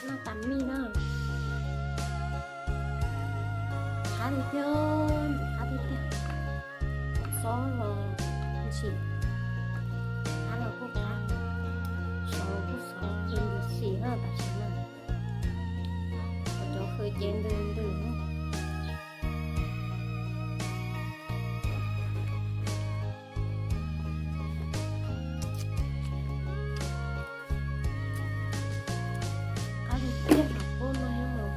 Noj tas mij na. Qab tiag tiag, qab tiag tiag. Xob los ntsim, qab los kuj qab, xov los kuj xov, ntws ntws xim na tam sim no. Cov hws ces ntws ntws. Qab tiag tiag, qab no yog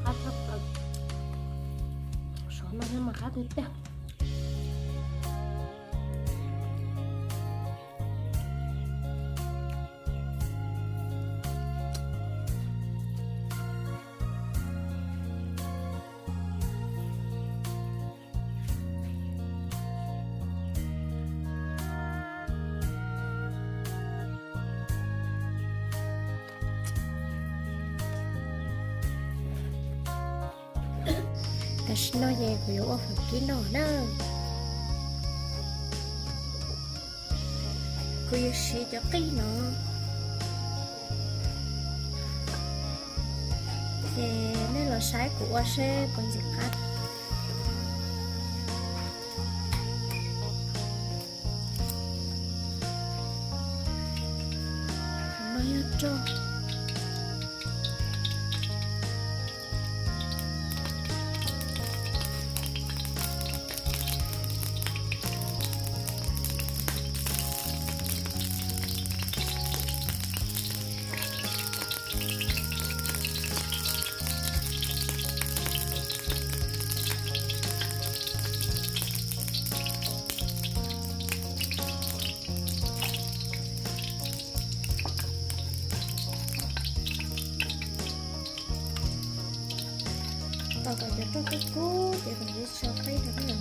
qab kawg nkaus. Xov no mas qab tiag tiag. Tam sim no ces kuv yuav ua fawm kib no na. Kuv yuav siv cov qij no, ces nej los saib kuv ua seb puas ntxim qab. No yog roj. Tos kom cov roj kub kub ces kuv mam li tso qib rau na.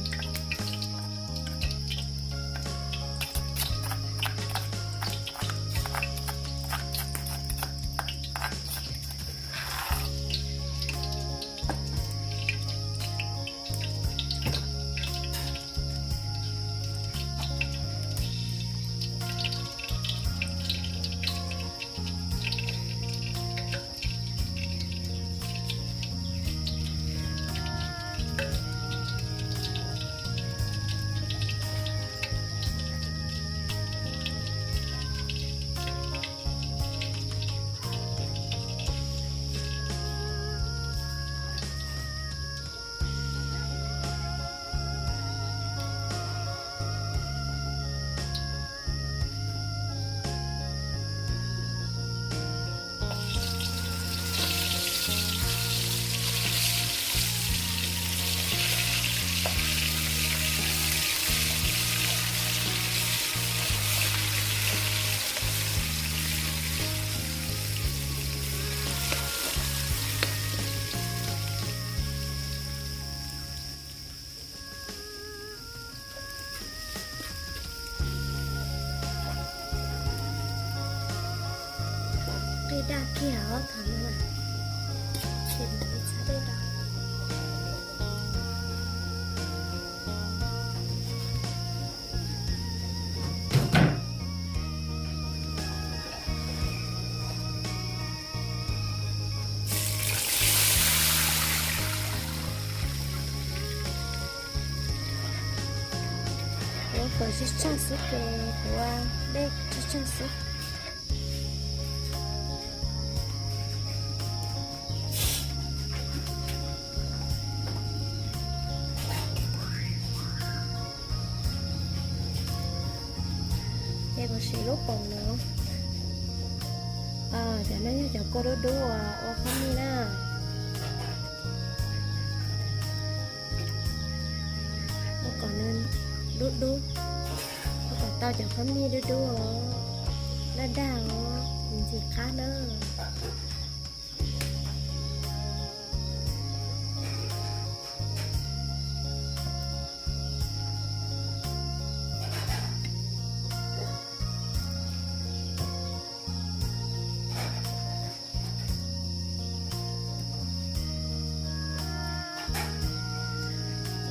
Daj kiag os thaum no na, ces mam li txhab dej rau. Kuv ua fawm tsawg tsawg xwb ces kuv ua dej tsawg tsawg xwb. Ces kuv siv lub poom no, cov no yog cov kua dub dub uas ua khob mij na. Ua kom nws dub dub, ua kom tau cov khob mij dub dub os, daj daj os, ntxim qab na.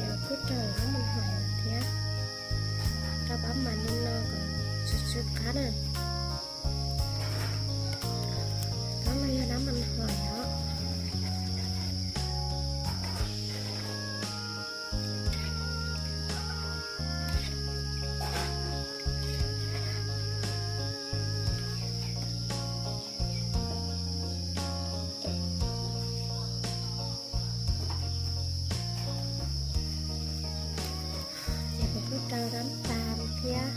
Ces kuj rau pab mas hais thiab, rau pab mas li no kom tsw tsw qab na. Nab no yog nab mas hais os. Ces kuv kuj rau rab tas thiab.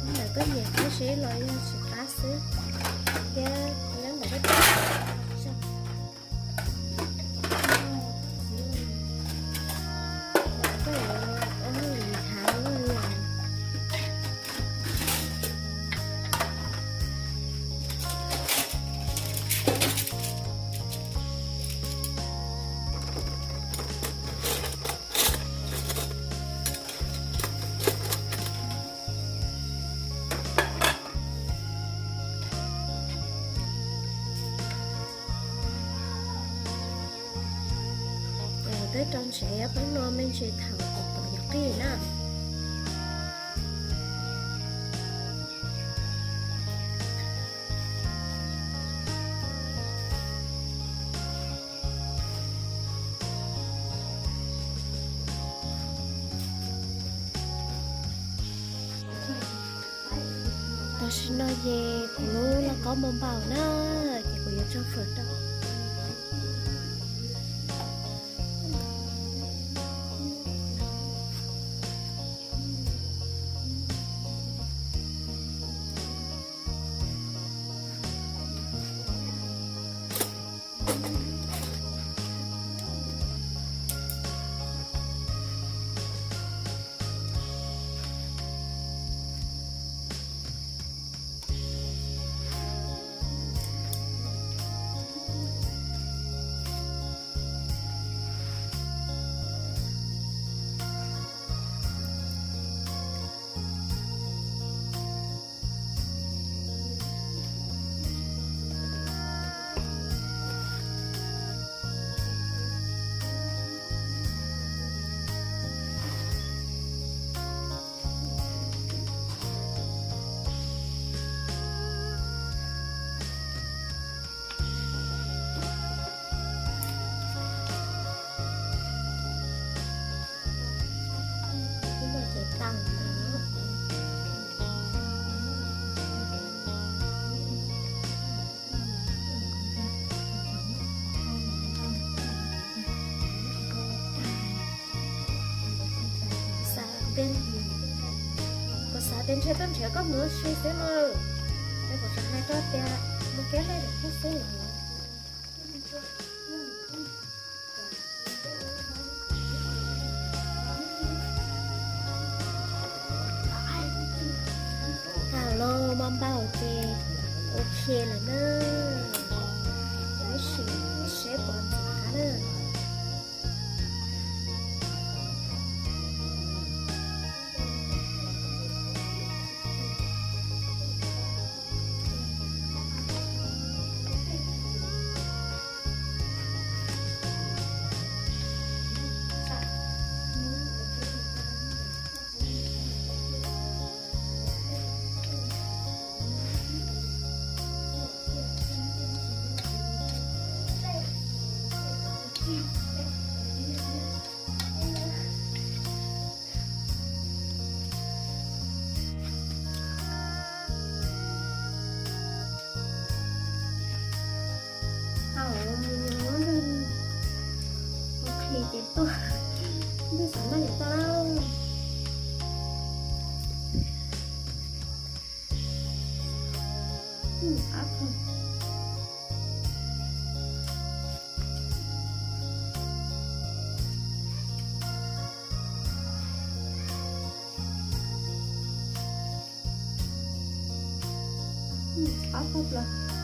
Ntawm koj nyiam qab seb los yog tsis qab xwb, thiab nyob ntawm koj. Twb rau ntsev peb no me ntsis thaum kuv pom yog qij na. Tam sim no ces kuv lub lauj kaub npau npaum na, ces kuv yuav tso fawm rau. Kuv xav tias ntshe tuaj nrhiav koj mus ua si xwb no, es kuv tseem hais rau tias mus kiab lej lawm thiab xwb. Npau ces ok lawm na. Tab sis seb puas ntxim qab na. Tau, mus mus lub ntuj, mus khi ces tuaj, ntuj xav noj ces tuaj lauj. Qab kawg. Qab kawg plaws.